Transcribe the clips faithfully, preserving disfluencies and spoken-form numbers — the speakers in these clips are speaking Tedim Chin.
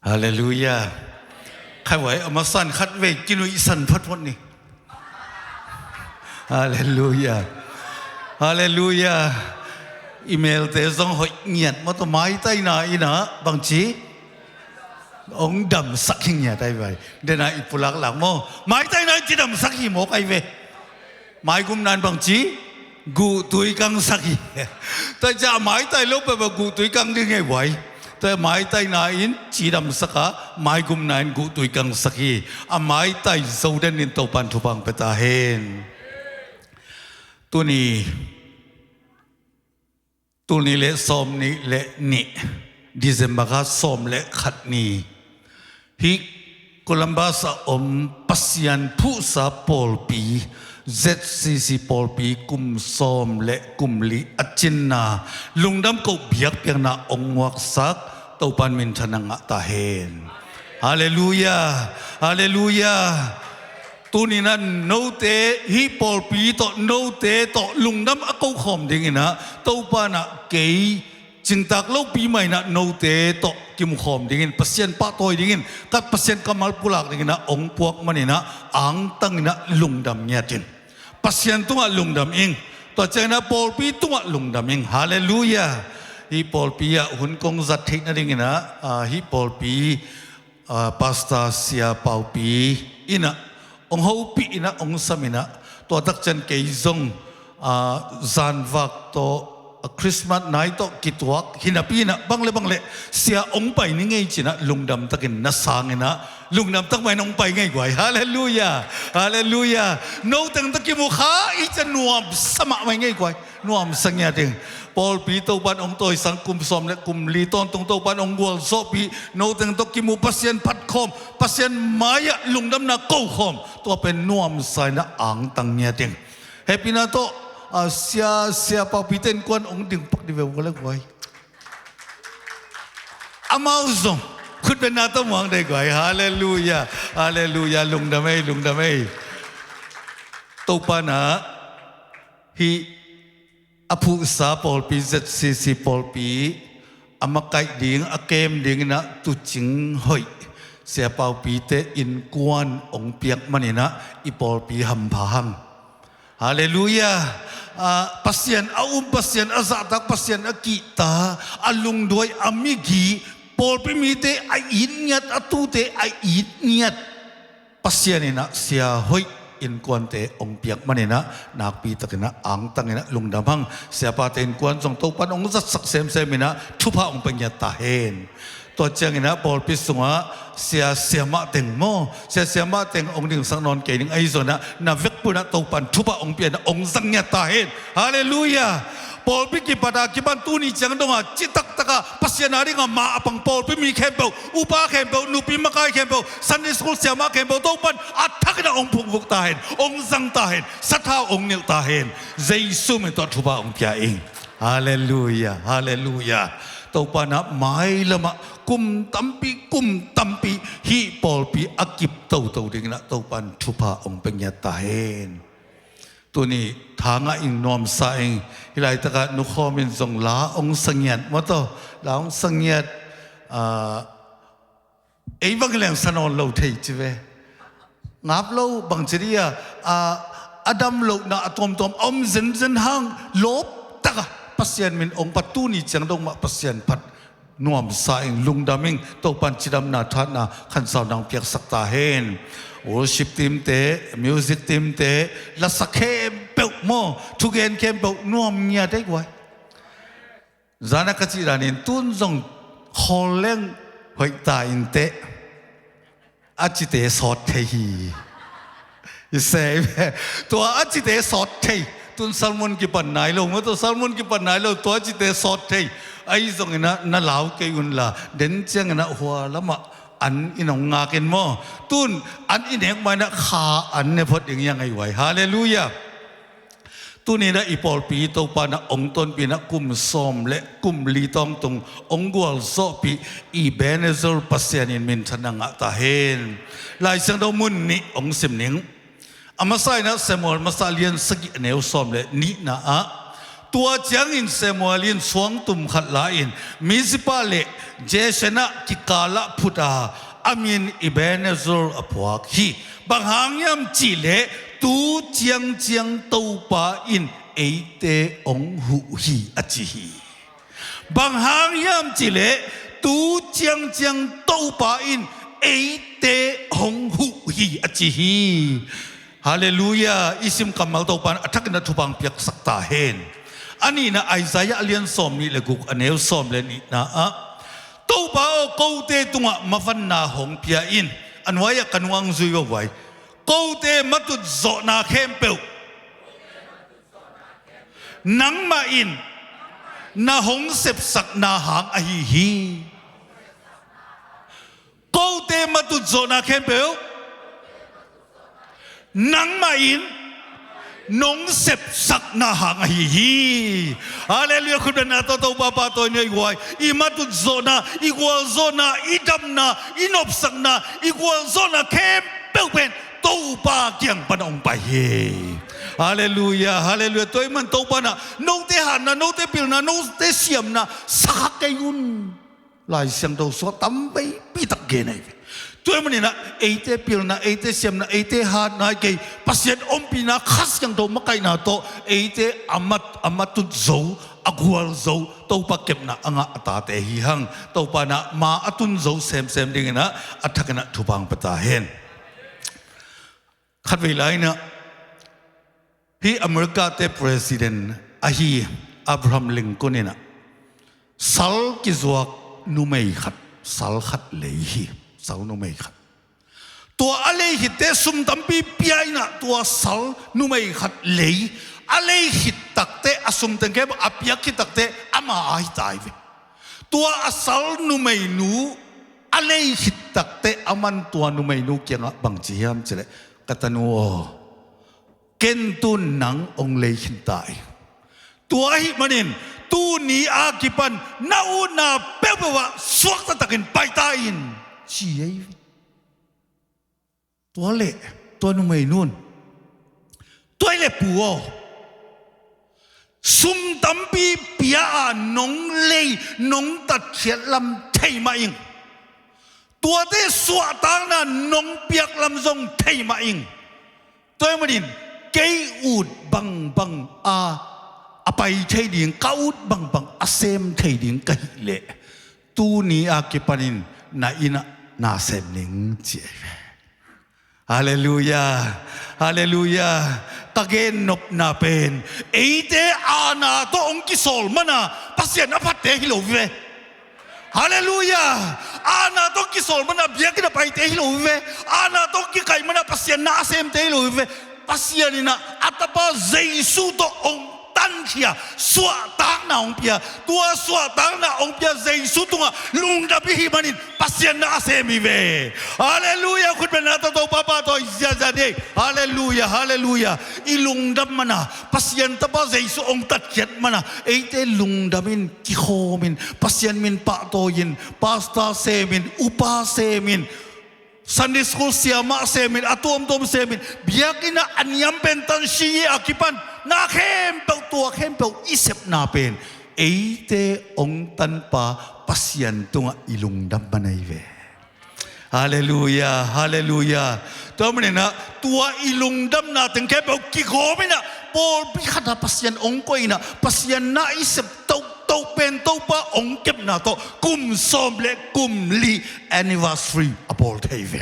Halleluiah. Khatvei a masa in khatvei kinuihsan photphot ni. Halleluiah. Halleluiah. I melte zong hoih ngiat maw, tua maitaina in ah bangci hong damsak hi ngiat ai vai. Dena i pulak lak maw, maitaina in ci damsak hi mawk ai ve. Maigumna in bangci guhtui kangsak hi. Tua ciang a maitai lo peuhpeuh guhtui kang ding hi vai. Tua maitaina in ci damsak a, maigumna in guhtui kangsak hi. A maitai zo den in Topan thupha hong pia ta hen. Tuni tul nih le sawm nih le nih, December kha sawm le khat ni, hih Columbus a om Pasian phuhsa pawlpi, Z C C pawlpi kum sawm le kum li a cinna, lungdam koh biakpiakna hong muaksak Topan minthanna ngah ta hen. Halleluiah. Halleluiah. Tuni in ah note hih pawlpi tawh, note tawh lungdam a kokhawm dingin ah, Topan ah kei cingtak lopi mah in ah note tawh kimukhawm dingin, Pasian pahtawi dingin, ka Pasian kammal pulak dingin ah hong puak manin ah angtangin ah lungdam ngiat in. Pasian tungah lungdam ing. Tua ciangin ah pawlpi tungah lungdam ing. Halleluiah. Hih pawlpi ah hun kong zat theih nadingin ah, ah, hih pawlpi, ah, Pastor Sia Paupi in ah hong hopih in ah, hong sam in ah, tua tak ciang kei zong, ah, zanvak tawh, ah, Christmas nai tawh kituak hi napi in ah, bang le bang le Sia hong pai ni ngei ci-in ah lungdam takin na sang in ah, lungdam tak mah in hong pai ngei guai. Halleluiah. Halleluiah. No teng tawh kimu kha i ciang nuamsa mahmah ngei guai. Nuamsa ngiat ing. Pawlpi Topan hong tawisang kum sawm le kum li tawntung Topan hong gualzawhpih, no teng tawh kimu Pasian phatkhawm, Pasian mai-ah lungdamna kokhawm, tua pen nuamsa in ah angtang ngiat ing. Hehpihna tawh, ah, Sia, Sia Paupite innkuan hong ding pak dih ve guai le guai. Amau zong khutbetna tawh muang dih guai. Halleluiah. Halleluiah. Lungdam ei, lungdam ei. Topan ah hih a phuhsa pawlpi, Z C C pawlpi a makaih ding, a kem dingin ah tuucing hoih Sia Paupite innkuan hong piak manin ah i pawlpi hampha hang. Halleluiah. Ah, Pasian a um, Pasian a zahtak, Pasian a kihta, a lungduai, a migi, pawlpi mite a it ngiat, a tuute a it ngiat Pasian in ah Sia hoih innkuante hong piak manin ah nakpi takin ah angtangin ah lungdam hang. Siapate innkuan zong Topan hong zatsak semsem in ah thupha hong pia ngiat ta hen. Tua ciangin ah pawlpi sungah sia siamah teng maw, sia siamah teng hong dingsak nawn kei ning, ahi zongin ah na vekpi un ah Topan thupha hong pia in ah hong zang ngiat ta hen. Halleluiah. Pawlpi kipat a kipan tuni ciang dong a citak taka Pasian a ding a ma a pang pawlpi mi khempeuh, upa khempeuh, nupi makai khempeuh, Sunday school siamah khempeuh Topan a thak in ah hong phungvuk ta hen, hong zang ta hen, sathau hong nilh ta hen. Jesu min tawh thupha hong pia ing. Halleluiah. Halleluiah. Topan ah mailam ah kum tampi, kum tampi hih pawlpi a kip toto dingin ah Topan thupha hong pia ngiat ta hen. Tuni tha ngah ing, nuamsa ing. Hih laitak ah Nu Khawm in zong la hong sa ngiat maw, tua la hong sa ngiat. Ah, ei bang leng sa nawn lo thei ci ve. Ngap lo, bangci dih a, ah, a dam lohna a tuamtuam a om zenzen hang, lawp taka Pasian min hong phat, tuni ciang dong mah Pasian phat. Nuamsa ing, lungdam ing. Topan cidamna, thahatna, khansauna hong piaksak ta hen. Worship team te, music team te, lasa khempeuh maw, thugen khempeuh nuam ngiat ei guai. Zan a ka cih danin tun zong khawl leng hoih ta inteh. A cite sawt thei hi. I se ve. Tua a cite sawt thei. Tun sermon kipan nai lo maw, tua sermon kipan nai lo, tua a cite sawt thei. Ahi zongin ah na lau kei unla, den ciangin ah hua lamah an in hong ngak in maw. Tun an i nek ma in ah kha an ne phot ding hi hang ei guai. Halleluiah. Tuni in ah i pawlpi Topan ah hong tonpih in ah kum sawm le kum li tawntung hong gualzawhpih Ebenezer Pasian in minthanna ngah ta hen. Lai Siangtho mun nih hong sim ning. A masa in ah Samuel masa lian sagih a neu sawm le nihna ah, Tua ciangin Samuel in suangtum khat la-in Mizpah le Jeshen ah kikalah phut a, a min Ebenezer a phuak hi. Bang hang hiam cihleh tu ciangciang Topa in eite hong huh hi a ci hi. Bang hang hiam cihleh tu ciangciang Topa in eite hong huh hi a ci hi. Halleluiah. I sim kammal Topa in a thakin a thupha hong piaksak ta hen. A nihna Isaiah a lian sawm nih le guk a neu sawm le nihna ah, Topa aw, kote tungah mavanna hong pia in. A nuai-ah ka nung ang zui vovai. Kote matut zawhna khempeuh nangmah in na hong sepsakna hang ahi hi. Kote matut zawhna khempeuh nangmah in nong sepsakna hang ahi hi. Halleluiah. Khutbetna tawh Topa pahtawi ni. I guai, i matut zawhna, i gualzawhna, i damna, i nopsakna, i gualzawhna khempeuh pen Topa kiang pan hong pai hi. Halleluiah, halleluiah. Tua ahih man Topa in ah note hatna, note pilna, note siamna sa kha kei un. Lai Siangtho sung ah tamveipi tak gen ahi ve. Tua ahih manin ah eite pilna, eite siamna, eite hatna hi kei, Pasian ompihna, Kha Siangtho makaihna tawh eite a mat, a matut zo, a gualzo, Topa kepna a ngah a tate hi hang. Topa in ah ma a tun zo semsem dingin ah a thakin ah thupha hong pia ta hen. Khatvei lai-in ah hih America-te president ahi Abraham Lincoln in ah sal kizuak numei khat, sal khat lei hi. Sal numei khat. Tua a lei khitte sum tampi pia in ah tua sal numei khat lei. A lei khit takteh a sum teng khempeuh a piak khit takteh ama a hi ta hi ve. Tua a sal numeinu a lei khit takteh aman tua numeinu kiangah bang ci hiam cihleh, ka tanu aw, ken tun nang hong lei khin ta hi. Tua ahih manin tuni a kipan na utna peuhpeuh ah suakta takin pai ta in, ci hi. Tua leh tua numeinu in, tua hi leh pu aw, sum tampi pia a nong lei, nong tatkhiat lam thei mah ing. Tuate suahtakna nong piak lam zong thei mah ing. Tua ahih manin kei ut bangbang a, a pai thei ding, ka ut bangbang a sem thei ding ka hih leh tuni a kipanin na inn ah na sem ning, ci ahi ve. Halleluiah. Halleluiah. Ka gennopna pen eite aana tawh hong kisawl mana Pasian a phatte hi lo hi ve. Halleluiah. Aana tawh hong kisawl mana biakinn a paite hi lo hi ve. Aana tawh hong kikaih mana Pasian na a semte hi lo hi ve. Pasian in ah a tapa Jesu tawh hong tankhia, suahtakna hong pia. Tua suahtakna hong pia Jesu tungah lungdam i hih manin Pasian na a sem hi ve. Halleluiah. Khutbetna tawh Topa pahtawi ziahziah ni. Halleluiah, halleluiah. I lungdam mana, Pasian tapa Jesu hong tatkhiat mana eite lungdam in, kikhawm in, Pasian min pahtawi in, pastor sem in, upa sem in, Sunday school siamah sem in, a tuamtuam sem in, biakinn ah a niam pen tan si a kipan na khempeuh, tua khempeuh i sepna pen eite hong tanpa Pasian tungah i lungdam mana hi ve. Halleluiah, halleluiah. Tua manin ah tua i lungdamna teng khempeuh kigawm in ah pawlpi khat ah Pasian hong koih in ah Pasian na i sep tohtoh pen Topa hong kepna tawh kum sawm le kum li anniversary a bawl thei ve.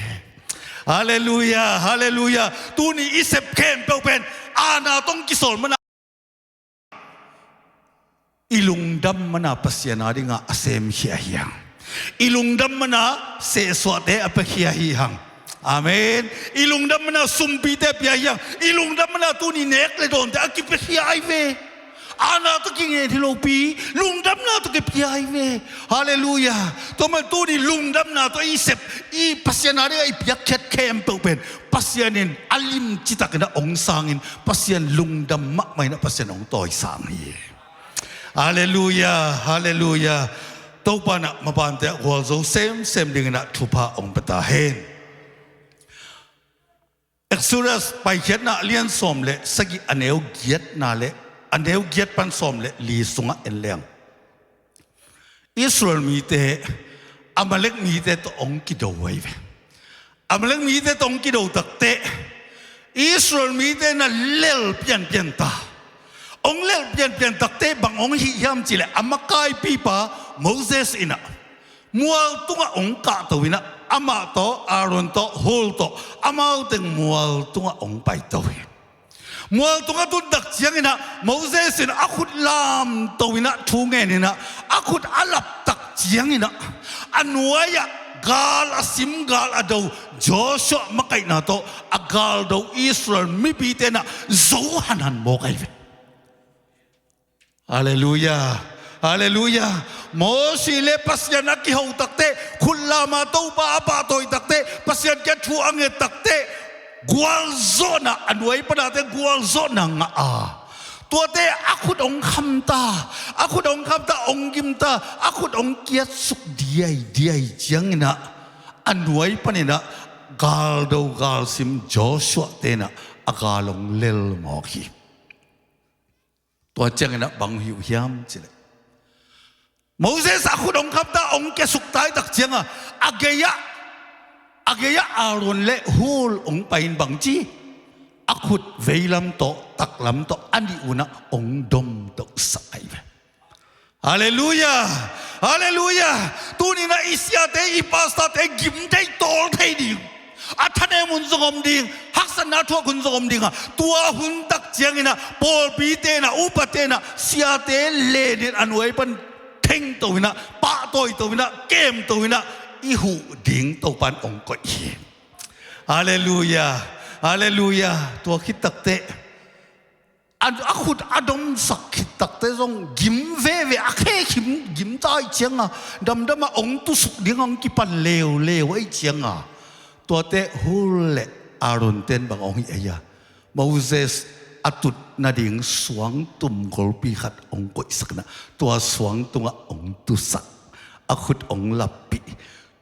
Halleluiah, halleluiah. Tuni i sep khempeuh pen aana tawh hong kisawl mana, i lungdam mana Pasian a dingah a semkhia hi hang. I lungdam mana sehsuahte a piakhia hi hang. Amen. I lungdam mana sumpite a pia hi hang. I lungdam mana tuni nek le dawnte a kipiakhia ahi ve. Aana tawh kingen hi lopi, lungdamna tawh kipia ahi ve. Halleluiah. Tua man tuni lungdamna tawh i sep, i Pasian a dingah i piakkhiat khempeuh pen Pasian in a limci takin ah hong sangin Pasian lungdam mahmah in ah Pasian hong tawisang hi. Halleluiah, halleluiah. Topa in ah mapante ah gualzo semsem dingin ah thupha hong pia ta hen. Exodus Paikhiatna a lian sawm le sagih a neu giatna le a neu giat pan sawm le li sungah en leng, Israel mite Amalek mite tawh hong kido ahi ve. Amalek mite tawh hong kido takteh Israel mite na lel pianpian ta. Hong lel pianpian takteh bang hong hih hiam cihleh a makaipipa Moses inah mual tungah hong kahto inah amah tawh Aaron tawh Hur tawh amau teng mual tungah hong paito hi. Mual tungah tun tak cianginah Moses in a khut lamto inah thu ngen inah a khut a laptak cianginah a nuai-ah gal a sim gal a do Joshua makaihna tawh a galdo Israel mipite inah zo hanhan mawk ahi ve. Halleluiah. Halleluiah. Mosi le Pasian a kiho takteh, khut lama Topa a pahtawi takteh, Pasian kiang thu a nget takteh, gualzawhna a nuai panate gualzawhna ngah a, tuate a khut hong khamta, a khut hong khamta, hong gimta, a khut hong kiatsuk diaidiai cianginah a nuai paninah galdo galsim Joshua tenah a gal hong lel mawk hi. Tua cianginah bang hih uh hiam cihleh Moses a khut hong khamta hong kiasukta i tak cianga a gei-ah a gei-ah Aaron le Hur hong pai in bang ci a khut veilam tawh taklam tawh a nih unah hong domdohsak ahi ve. Halleluiah. Halleluiah. Tuninah i siate i pastate gim deih tawl thei ding, a thanem hun zong om ding, haksatna thuak hun zong om dinga, tua hun tak cianginah pawlpi tenah upa tenah siate lenin a nuai pan thengto inah pahtawito inah kemto inah i huh ding Topan hong koih hi. Halleluiah. Halleluiah. Tua khit takteh a, a khut a domsak khit takteh zong gim veve a khe khim gimta ahi cianga damdama hong tusuk ding hong kipan leuleu ahi cianga tuate Hur le Aaron ten bang hong hih ahi a, Moses a tut nading suangtum golpi khat hong koihsakna tua suang tungah hong tusak a khut hong lappih.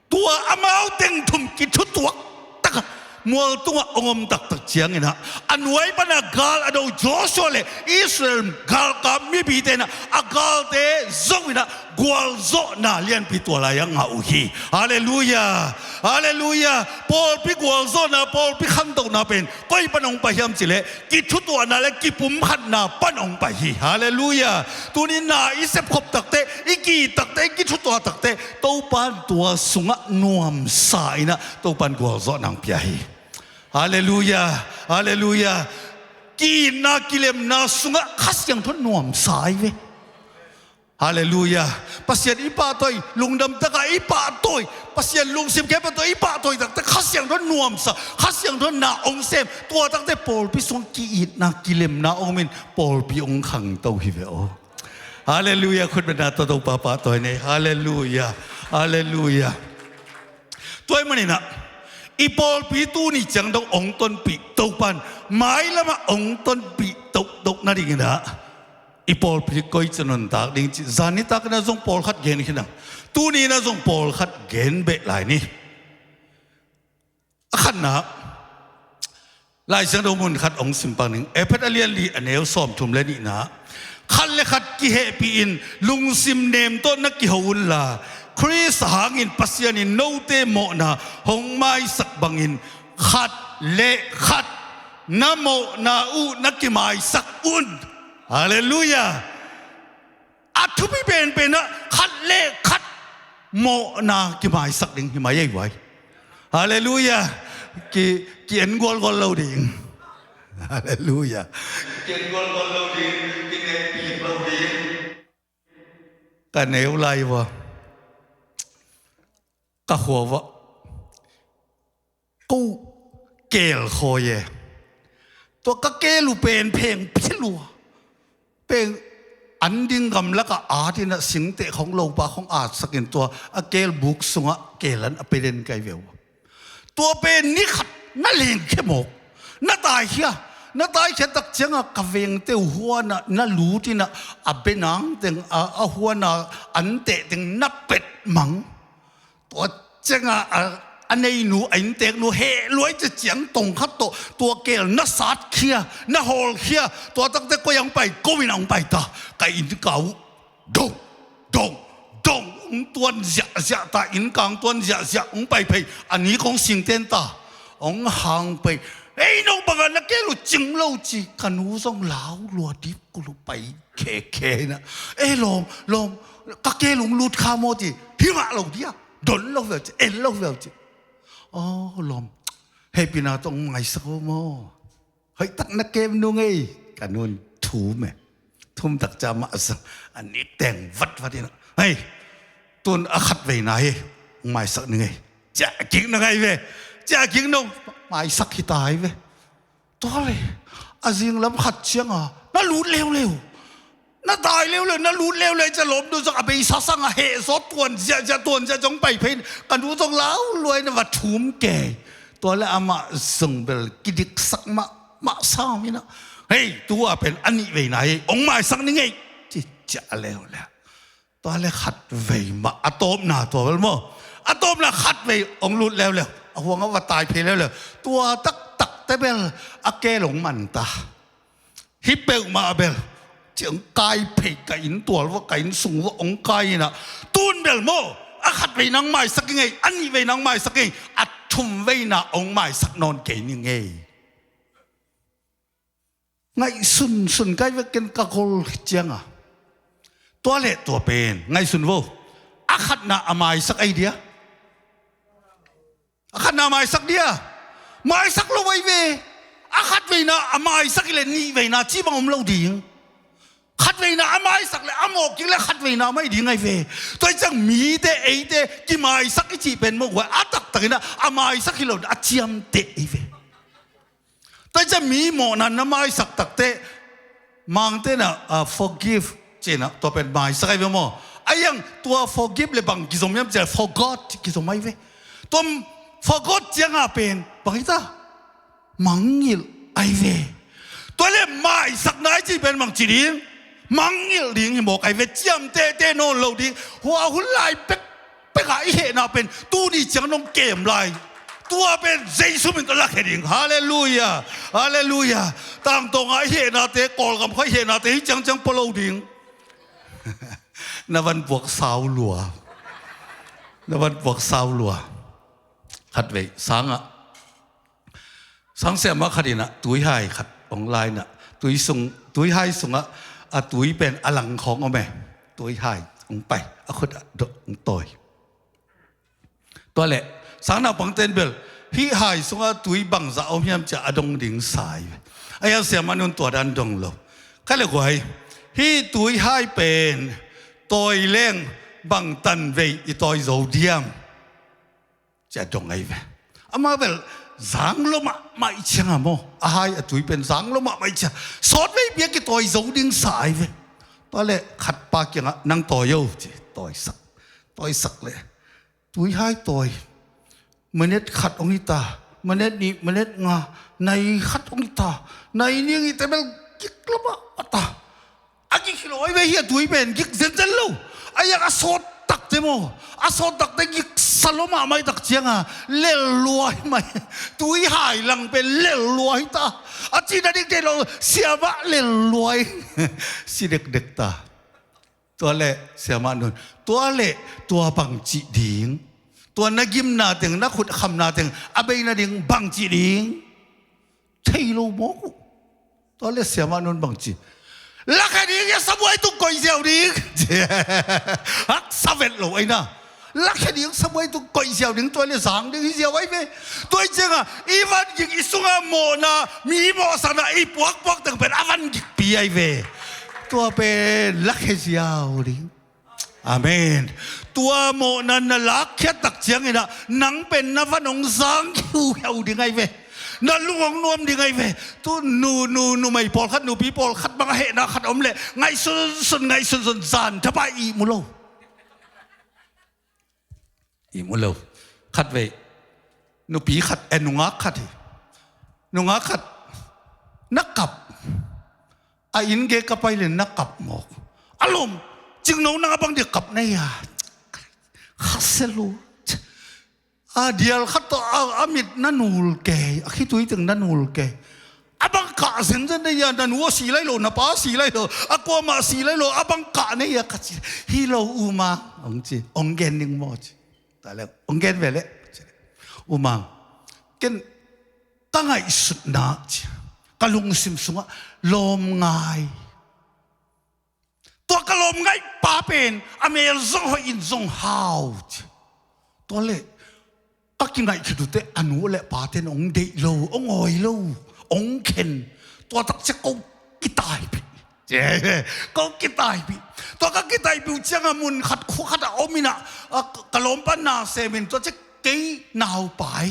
Tua amau teng thum kithutuak taka mual tungah hong om taktak cianginah a nuai pana gal a do Joshua le Israel galkap mipi tenah a galte zonginah gualzawhna lianpi tua lai-ah ngah uh hi. Halleluiah. Halleluiah. Pawlpi gualzawhna, pawlpi khantohna pen koi pan hong pai hiam cihleh kithutuahna le kipumkhatna pan hong pai hi. Halleluiah. Tuni na i sepkhop takteh, i ki-it takteh, i kithutuah takteh Topan tua sungah nuamsa inah Topan gualzawh nang pia hi. Halleluiah. Halleluiah. Ki-itna kilemna sungah Kha Siangtho nuamsa ahi ve. Halleluiah. Pasian i pahtawi, lungdam takah i pahtawi, Pasian lungsim khempeuh tawh i pahtawi takteh Kha Siangtho nuamsa, Kha Siangtho na hong sem, tua takteh pawlpi sungah ki-itna kilemna hong omin pawlpi hong khangto hi ve aw. Halleluiah. Khutbetna tawh Topa pahtawi nei. Halleluiah. Halleluiah. Tua ahih maninah i pawlpi tuni ciang dong hong tonpih Topan mailamah hong tonpih tohtoh nadinginah i pawlpi koi ci nuntak ding cih zan nitakinah zong pawlkhat gen khin ang. Tuninah zong pawlkhat gen beh lai ni. A khatna, Lai Siangtho mun khat hong simpang ning. Efesa a lian li a neu sawmthum le nihna. Khat le khat kihehpih in lungsim nem tawh na kiho unla Khrist hangin Pasian in note mawhna hong maisak bangin khat le khat na mawhna uh na kimaisak un. Halleluiah. A thupi penpenah khat le khat mawhna kimaisak ding hi mai ei vai. Halleluiah. Ki, ki en gualgual lo ding. Halleluiah. Ki en gualgual lo ding, ki nehpih lo ding. Ka neu lai vua ka khua vua ko keel khawi e. Tua ka keel uh pen pheng philua peng an ding gamlakah atinah singteh khong lopa khong atsakin tua a keel buk sungah keel an a peden kai veu. Tua pen ni khat na lengkhia mawk, na taikhia, na taikhia tak ciangah ka vengte uh huanah na lutinah a benang teng a, a huana an teh teng na pet mang. Tua ciangah a, a neinu, a innteknu heh luai cia ciang tong khat tawh tua keel na satkhia, na hawlkhia, tua takte koi ah hong pai, ko in ah hong pai ta. Ka inn kah uh dong, dong, dong hong tuan ziahziah ta, inn kah hong tuan ziahziah, hong pai phei, a ni kong singten ta, hong hang phei. Ei, no bangah na keel uh cing lo ci, ka nu zong lau lua dip kul uh pai khekhe inah. Ei lawm, lawm, ka keel hong lut kha maw ci, hi mah lo dia, don lo veu ci, en lo veu ci. Aw lawm, hehpihna tawh hong maisak o maw. Hoihtak na kem nung ei, ka nun thum e. Thum tak cia mah zong a nik teng vatvat inah, hei, tun a khatveina hi, hong maisak ning ei. Ciah kik nung ai ve. Ciah kik nung, maisak hi ta ai ve. Tua le, a zinglam khat cianga na lut leuleu, na tai leuleu, na lut leuleu cia lawmnu zong a beisa sangah heh sawt tuan ziahziah, tuan ziahziah hong pai phei in, ka nu zong lau luai na va thum kei. Tua le amah zong bel kidiksak mahmah sam inah, hei, tu-a pen a nihveina hi, hong maisak ning ei, ci ciah leuleu. Tua le khatvei mah, a tawpna tua bel maw, a tawpna khatvei hong lut leuleu, a huangah va tai phei leuleu. Tua taktakte bel a keel hong man ta. Hih peuhmah bel ci hong kai phei, ka inn tual vua, ka inn sung vua hong kai inah, tun bel maw, a khatveina hong maisak ing ei, a nihveina hong maisak ing ei, a thumveina hong maisak nawn kei ning ei. Ngaihsunsun kai vekin ka gol cianga, tua le tua pen ngaihsun vo. A khatna a maisak ai dia, a khatna a maisak dia, maisak lo ai ve. A khatveina a maisak i le nihveina ci bang om lo ding. Khatveina a maisak le a mawk kik le khatveina mai ding ai ve. Tua hi ciang mite, eite kimaisak i cih pen maw, a taktakinah a maisak hi lo, a ciamteh ai ve. Tua hi ciang mi mawhna na maisak takte, Mangte inah, ah, forgive ci inah, tua pen maisak ai ve maw. A iang tua forgive le bang kizom hiam ci a, forgot kizom ai ve. Tua forgot cianga pen bang hi ta, mangngilh ai ve. Tua le maisakna i cih pen bang ci ding, mangngilh ding hi mawk ai ve. Ciamtehteh nawn lo ding. Hua hun lai pek pekah i hehna pen tuni ciang nong kem lai. Tua pen Jesu min tawh lakhia ding. Halleluiah. Halleluiah. Tangtawngah i hehnate, Kawlgam kha i hehnate hih ciangciang pua lo ding. Na van puak sau lua. Na van puak sau lua. Khatvei sangah, sangsiamah khat inah tuihai khat hong la inah, tui sung, tuihai sungah a tui pen a langkhawng om e. Tuihai hong pai, a khut ah dawh hong tawi. Tua le sangnaupangten bel hih hai sungah tui bangzah om hiam ci a a dong ding sa ai ve. A iang siamah nun tua dan dong lo. Kha le guai, hih tuihai pen tawi leng bang tanvei i tawi zo diam ci a dong ai ve. Amah bel zang lua mahmah i cianga maw, a hai a tui pen zang lua mahmah i cianga sawtvei piak i tawi zo ding sa ai ve. Tua le khatpa kiangah nang tawi o ci, tawisak. Tawisak le tuihai tawi. Minute khat hong hi ta, minute nih, minute nga, nai khat hong hi ta, nai nih hong hi ta bel gik lua mahmah ta. A gik hi lo ai ve, hih a tui pen gik zenzen lo. A iang a sawt takte maw, a sawt takte giksa lua mahmah i tak cianga lel lua hi mai. Tuihai lang pen lel lua hi ta. A cihna ding thei lo, siamah lel lua hi. Si dekdek ta. Tua le siamah nun, tua le tua bangci ding, tua na gimna teng, na khut khamna teng a bei nading bangci ding, thei lo mawk uh. Tua le siamah nun bangci, lakhia ding, hia sabuai tung koih ziau ding. Haksa vet lo aina. Lakhia ding, sabuai tung koih ziau ding, tua le zang ding hi ziau ai ve. Tua hi cianga i van gik, i sunga mawhna, mi mawhsakna i puakpuak teng pen a van gikpi ai ve. Tua pen lakhia ziau ding. Amen. Tua mawhna na lakkhiat tak cianginah nang pen na van hong zang hiuhiau ding ai ve. Na lung hong nuam ding ai ve. Tu nu, nu, numei pawlkhat, nupi pawlkhat bang a hehna khat om leh ngaihsunsun, ngaihsunsun, zan thapai ihmu lo. Ihmu lo. Khatvei nupi khat, eh, nungak khat hi. Nungak khat na kap. A inn gei ka pai le na kap mawk. A lom, cingno nang a bang dia kap na hia? Khasia lo. A dial khat tawh a, a mit na nul kei, a khitui teng na nul kei. A bang kah zenzen na hia, na nu a si lai lo, na pa a si lai lo, a kuamah a si lai lo, a bang kah na hia ka ci. Hi lo U Mang, hong ci, hong gen ning maw ci. Tua leh hong gen ve leh, U Mang, ken ka ngaihsutna ci, ka lungsim sungah lawm ngai. Tua ka lawm ngaih pa pen a mel zong hoih, inn zong hau ci. Tua leh ka kingaih khit uh teh a nu le pate in hong deih lo, hong awi lo, hong khen. Tua tak ciang ko kitaipih. Ko kitaipih. Tua ka kitaipih uh ciangah mun khat khua khat ah om in ah, a, ka lawmpa na sem in, tua ciang kei naupai.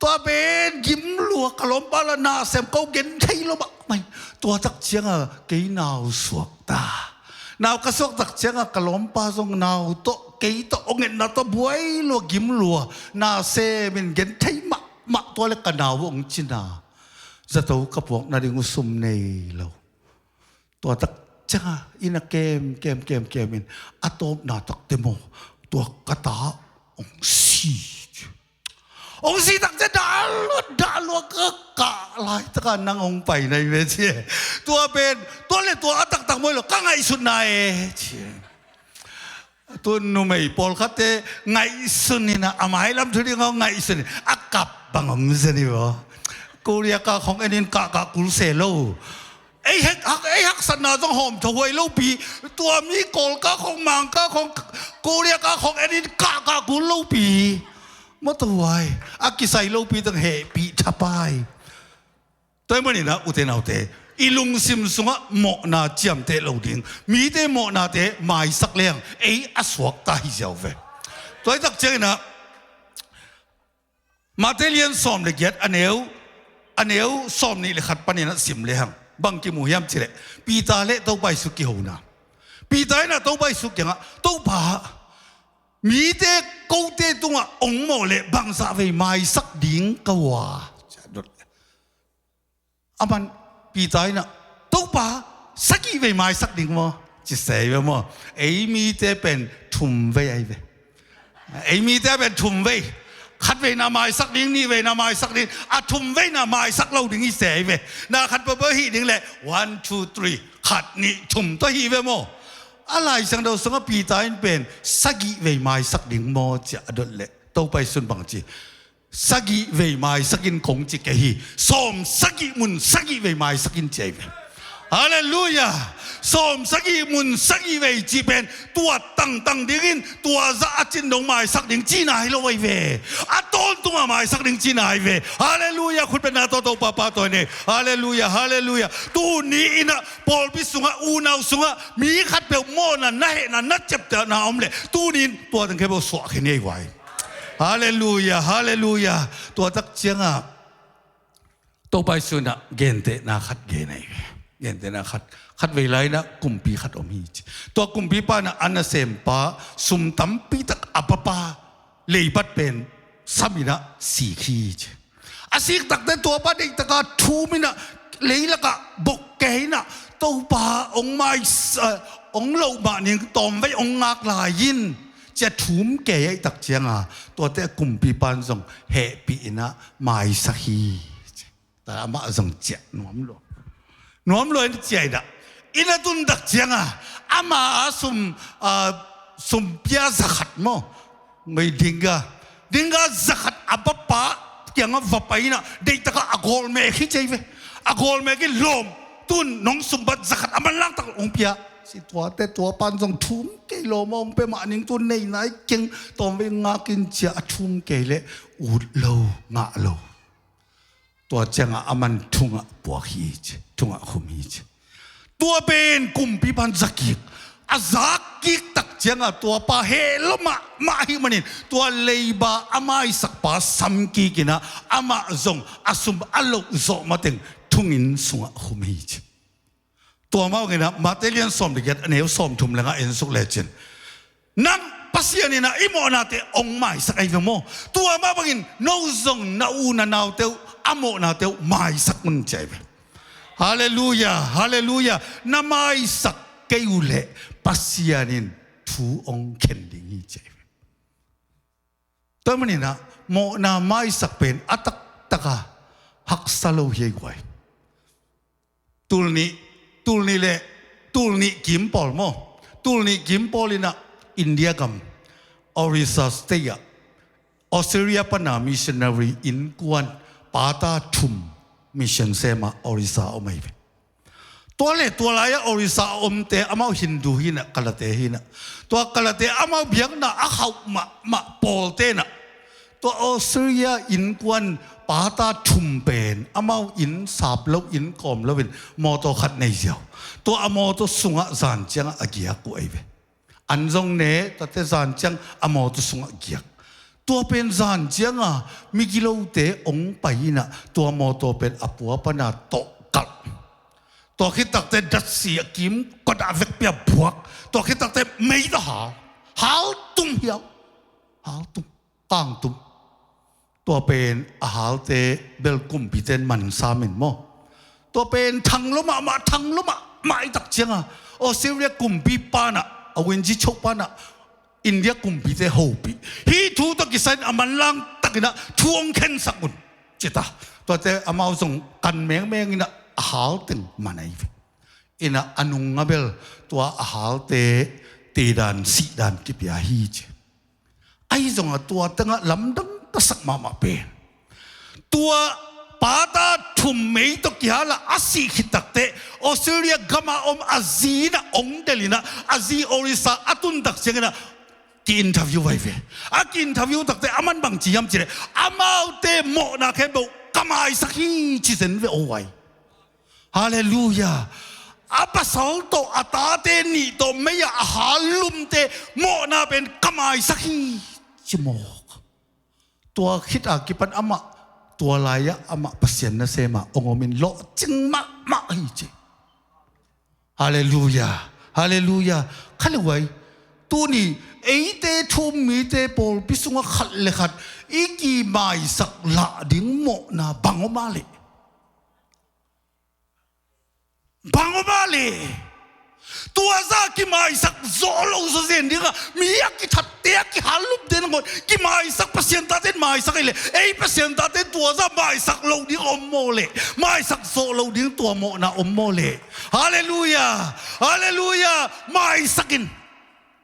Tua pen gim lua, ka lawmpa lah na sem, ko gen thei lo mahmah. Tua tak ciangah kei nau suak ta. Nau ka suak tak ciangah ka lawmpa zong nau tawh, kei tawh, hong etna tawh buai lua, gim lua, na sem in, gen thei mahmah. Tua leh ka nau hong cina. Zato ka puak nading uh sum nei lo. Tua tak ciangah inn ah kem, kem, kem, kem in, a tawpna tak teh maw, tua ka ta hong si. Hong si tak ciang dah lua, dah lua, ka kah laitak ah nang hong pai na hi ve ci. Tua pen, tua leh tua a taktak mawi lo, ka ngaihsutna e ci. Tun numei pawlkhatte ngaihsun in ah, a mailam thu ding hong ngaihsun in, a kap bang om zen hi vaw. Korea kah khawng en in, kah kah kul se lo. Ei hek, hak, ei haksatna zong hawmthahuai lopi. Tua mi Kawl kah khawng, Mang kah khawng, Korea kah khawng en in, kah kah kul lopi. Mawtaw huai, a kisai lopi teng hehpih thapai. Tua ahih manin ah, ute naute, i lungsim sungah mawhna ciamteh lo ding, mite mawhnate maisak leng ei a suakta hi ziau ve. Tua hi tak ciangin ah, Matthai lian sawm le giat, a neu, a neu sawm nih le khat panin ah sim lehang bang kimu hiam cih leh, Peter le Topa Jesu kihona. Peter in ah Topa Jesu kiangah, Topa, mite kote tungah hong mawh leh bangzah vei maisak ding ka uh a? Aman Peter in ah, Topa, sagih vei maisak ding maw, ci se hi ve maw. Ei mite pen thum vei ahi ve. Ei mite pen thum vei. Khat veina maisak ding, nih veina maisak ding, a thum veina maisak lo ding hi se hi ve. Na khat peuhpeuh hih ding leh, one, two, three, khat, nih, thum tawh hi ve maw. A Lai Siangtho sungah Peter in pen sagih vei maisak ding maw ci a dot leh, Topa Jesu in bang ci, sagih vei maisak in kong ci kei hi, sawm sagih mun sagih vei maisak in ci ahi ve. Halleluiah. Sawm sagih mun sagih vei cih pen tua tangtang dingin, tua zah a cin dong maisak ding cihna hi lo ahi ve. A tawntungah maisak ding cihna ahi ve. Halleluiah. Khutbetna tawh Topa pahtawi ni. Halleluiah, halleluiah. Tuni in ah pawlpi sungah, unau sungah mi khatpeuh mawhna na hehna, na ciaptehna om leh, tuni in tua teng khempeuh suah khin hi ei vai. Halleluiah, halleluiah. Tua tak ciangah Topa Jesu in ah gentehna khat gen ahi ve. Gentehna khat, khat vei lai in ah kumpi khat om hi ci. Tua kumpipa in ah a nasempa sum tampi tak a papa leibat pen sam in ah sik hi ci. A sik tak teh tuapa deihtak a thum in ah, leilak ah bok kei in ah, Topa hong mai, eh, hong loh mah ning, tawmvei hong ngak lai in, ci a thum kei ahih tak ciangah, tua teh kumpipa in zong hehpih in ah maisak hi. Tua amah zong ciah nuam lua. Nuam lua in ciah in ah, inn a tun tak ciangah, ama a sum, ah, sum pia za khat maw, mai dinga, dinga za khat a papa kiangah va pai in ah, deihtak ah a gawl mek hi ci ahi ve. A gawl mek in, lawm, tun nong sumbat za khat a manlang tak hong pia ci. Tua teh tuapa in zong thum kei, lawm a hong pia mah ning, tun nei nai keng, tawmvei ngak in ci a, a thum kei leh ut lo, ngah lo. Tua ciangah aman thungah puak hi ci, thungah khum hi ci. Tua pen kumpipa in za kik. A za kik tak ciangah tuapa heh lua mahmah ahih manin, tua leiba a maisakpa sam kik in ah, amah zong a sum a loh zawh mateng thunginn sungah khum hi ci. Tua mah bangin ah Matthai lian sawm le giat, a neu sawmthum le nga en suk lecin, nang, Pasian in ah i mawhnate hong maisak ahi ve maw. Tua mah bangin no zong na u na naute uh a mawhnate uh maisak un ci ahi ve. Halleluiah, halleluiah. Na maisak kei uh leh Pasian in thu hong khen ding hi ci ahi ve. Tua maninah mawhna maisak pen a taktaka haksa lo hi ei guai. Tulnih, tulnih le tulnih kim pawl maw? Tulnih kim pawl innah India gam Orissa State ah Australia pana missionary innkuan pata thum mission sema Orissa a om ahi ve. Tua le tua lai-ah Orissa a omte amau Hindu hinah, Kalate hinah. Tua Kalate amau biakna a khauh mahmah pawltenah tua Australia innkuan pata thum pen amau inn sap lo, inn kawm loin mawtaw khat nei ziau. Tua a mawtaw sungah zan ciangah a giak uh ahi ve. An zong ne, tuate zan ciang a mawtaw sungah giak. Tua pen zan cianga migilote ong pai innah tua mawtaw pen a pua pana tawh kalh. Tua khittakte datsi a kim kotah vekpi a buak. Tua khittakte mei tawh hal. Hal tung hiau. Hal tung. Kang tung. Tua pen a halte bel kumpiten man samin maw? Tua pen thang lo mahmah, thang lo mahmah i tak cianga Australia kumpi panah, a winji choh panah India kumpite hopih. Hih thu tawh kisain a manlang takinah thu hong khensak un. Cita. Tuate amau zong kan mengmeng innah a hal teng man ahi ve. Innah a nunga bel tua a halte tedan sihdan kipia hi ci. Ahi zongah tua tengah lamdang tasak mahmah pen tua pata thum mei tawh kihalah a sih khittakte Australia gama om a zi innah ong delinah a zi Orissa a tuntak cianginah ki-interview vai ve. A ki-interview takte a man bang ci hiam cileh amaute mawhna khempeuh ka maisak hi ci zen ve o vai. Halleluia. A pasal tawh a tate nih tawh mei-ah a hal lumte mawhna pen ka maisak hi ci mawk. Tua khit a kipan amah tua lai-ah amah Pasian nasema ong omin lawhcing mahmah hi ci. Halleluia. Halleluia. Khaleuai. Tuni eite thu-um mite pawlpi sungah khat le khat i kimaisak lah ding mawhna bang om a leh? Bang om a le? Tua za kimaisak zawh lo zawzen dingah mi a kithatte a kihal lupte nangawn kimaisak Pasian taten maisak ei le ei Pasian taten tua za maisak lo ding om maw le? Maisak zawh lo ding tua mawhna om maw le? Halleluia. Halleluia. Maisak in.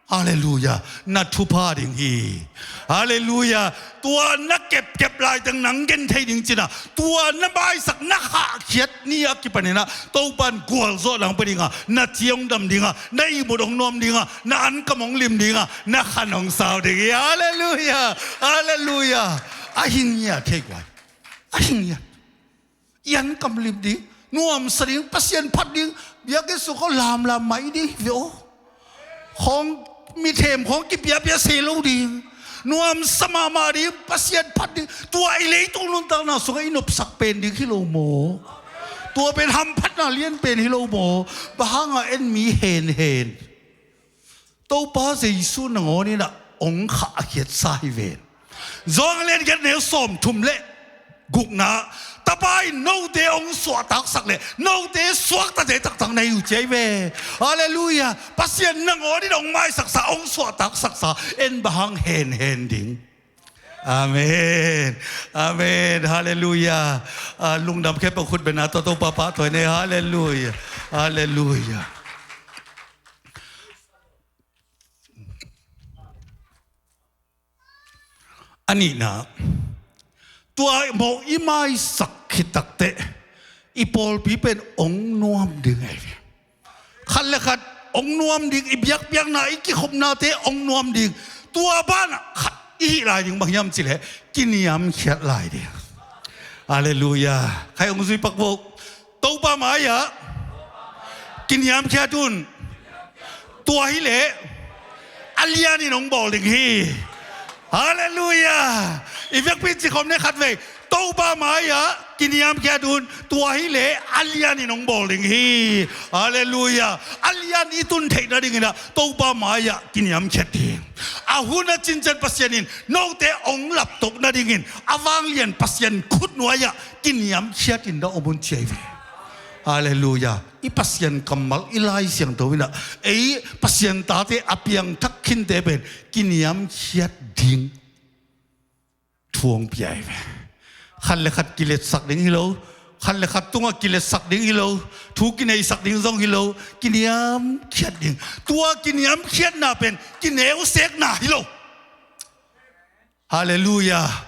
Halleluia. Na thupha ding hi. Halleluia. Tua na kepkep laiteng nang gen thei ding cina tua na maisak na khahkhiat ni a kipaninah Topan gualzawh nang pe dinga na ci hong dam dinga na ihmut hong nuam dinga na ankam hong lim dinga na khan hong sau ding hi. Halleluia. Halleluia. A hi ngiat thei guai. A hi ngiat. I ankam lim ding nuamsa ding Pasian phat ding biakinn sung khawng lamlam mai ding hi ve aw. Khawng mithem khawng kipiapia se lo ding nuamsa mahmah ding Pasian phat ding tua i leitung nuntakna sungah i nopsak pen ding hi lo maw? Tua pen hamphatna lian pen hi lo maw? Bang hanga en mi henhen. Topa Jesu nangawn inah ong khah a khiatsa hi ven. Johan lian giat neu sawmthum le gukna Tapa in note ong suahtaksak le note suaktate taktak na hi uh ci ahi ve. Halleluia. Pasian nangawn inah ong maisaksa ong suahtaksaksa en bang hang henhen ding. Amen. Amen. Halleluia. Ah, lungdam khempeuh khut bena tawh Topa pahtawi nei. Halleluia. Halleluia. A nihna tua mawh i maisak khit takteh i pawlpi pen ong nuam ding ahi ve. Khat le khat ong nuam ding i biakpiakna i kikhopnate ong nuam ding. Tua banah khat i hih lai ding bang hiam cileh kiniamkhiat lai ding. Halleluia. Khai ong zui pak vo. Topa mai-ah kiniamkhiat un. Tua hileh a lianin hong bawl ding hi. Halleluia. I vekpi cikhawm ne khatvei. Topa mai-ah kiniamkhiat un. Tua hileh a lianin hong bawl ding hi. Halleluia. A lian i tun theih nadinginah Topa mai-ah kiniamkhiat ding. A hun a cincian Pasian in note hong laptoh nadingin a vanglian Pasian khutnuai-ah kiniamkhiat in na om un ci ahi ve. Halleluia. I Pasian kammal i Lai Siangtho inah ei Pasian tate a piangthak khinte pen kiniamkhiat ding. phuang pia hi ve. Khat le khat kiletsak ding hi lo, khat le khat tungah kiletsak ding hi lo, thu kineisak ding zong hi lo, kiniamkhiat ding. Tua kiniamkhiatna pen kineusekna hi lo. Halleluiah.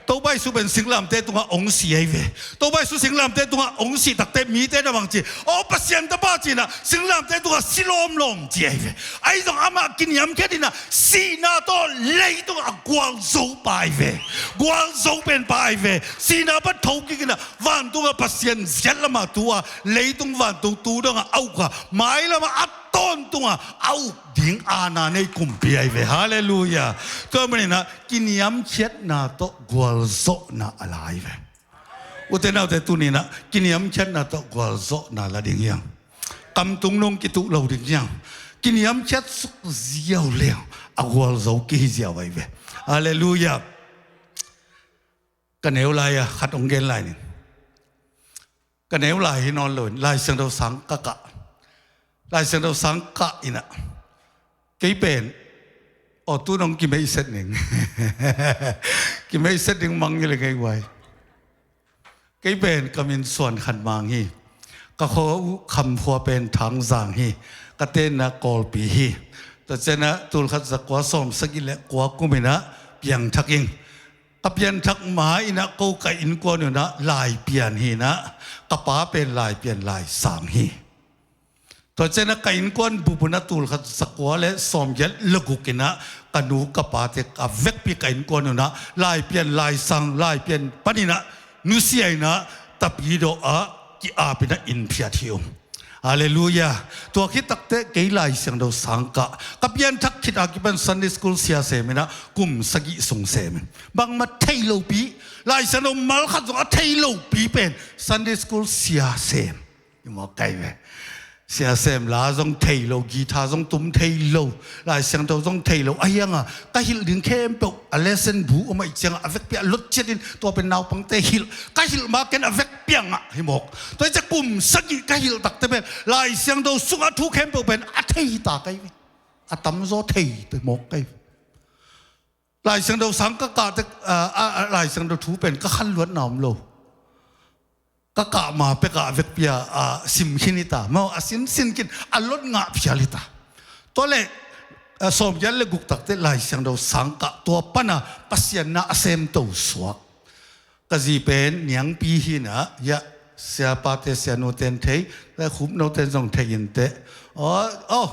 Topa Jesu pen singlamteh tungah hong si ahi ve. Topa Jesu singlamteh tungah hong sih takteh mite na bang ci, aw Pasian tapa ci-in ah singlamteh tungah si lawmlawm ci ahi ve. Ahi zong amah kiniamkhiat in ah sihna tawh leitung a gualzo pa ahi ve. Gualzo pen pa ahi ve. Sihna pan thokik in ah vantungah Pasian ziat lamah tu a, leitung vantung tu dongah a uk a, mailamah a tawntungah a uk ding aana nei kumpi ahi ve. Halleluiah. Tua manin ah kiniamkhiatna tawh gualzawhna a la ahi ve. Ute naute, tuni-in ah kiniamkhiatna tawh gualzawhna la ding hiang. Kamtung nong kituh lo ding hiang. Kiniamkhiat suk ziau leng a gualzo kihi ziau ahi ve. Halleluiah. Ka neu lai-a khat hong gen lai ning. Ka neu lai hi nawn lo in Lai Siangtho sang ka kah. Lai Siangtho sang kah in ah kei pen, aw tu nong kimeihset ning. Kimeihset ding mang hi le ngei guai. Kei pen ka min Suan Khan Mang hi. Ka khua uh Kham khua pen Thang Zang hi. Ka tenna Kawlpi hi. Tua ciangin ah tul khat za kua sawm sagih le kua kum in ah piangthak ing. Ka pianthak ma in ah ko ka innkuan un ah Laipian hi in ah, ka pa pen Laipian Laisang hi. Tua ciangin ah ka innkuan bup un ah tul khat za kua le sawm giat le guk in ah ka nu ka pate a vekpi ka innkuan un ah Laipian Laisang, Laipian panin ah nusia in ah Tapidawh ah ki-ap in ah inn phiat hi ung. Halleluiah. Tua khit takteh kei Lai Siangtho sang kah. Ka pianthak khit a kipan Sunday school sia sem in ah kum sagih sung sem in, bangmah thei lopi, Lai Siangtho mal khat zong a thei lopi pen Sunday school sia sem. I mawk kai ve. Sia sem la zong thei lo, guitar zong tum thei lo, Lai Siangtho zong thei lo. A hiang a ka hilh ding khempeuh a lesson bu om ahih ciangah a vekpi a lot ciat in tua pen naupangte hilh. Ka hilh ma ken a vekpi a ngah hi mawk. Tua hi ciah kum sagih ka hilh takteh pen Lai Siangtho sungah thu khempeuh pen a thei ta kai ve. A tamzaw thei ta mawk kai ve. Lai Siangtho sang ka kah tek, a, a, a, Lai Siangtho thu pen ka khan luatna om lo. Ka kah ma pekah a vekpi a, a, sim khin hi ta. Maw, a sinsin khin, a lot ngah phial hi ta. Tua leh, a, sawm giat le guk takteh Lai Siangtho sang kah, tua pan a Pasian na a semto suak. Ka zi pen Niangpi hi in ah, hiah, siapate sianute in thei, le khupnote in zong thei inteh. Aw, aw,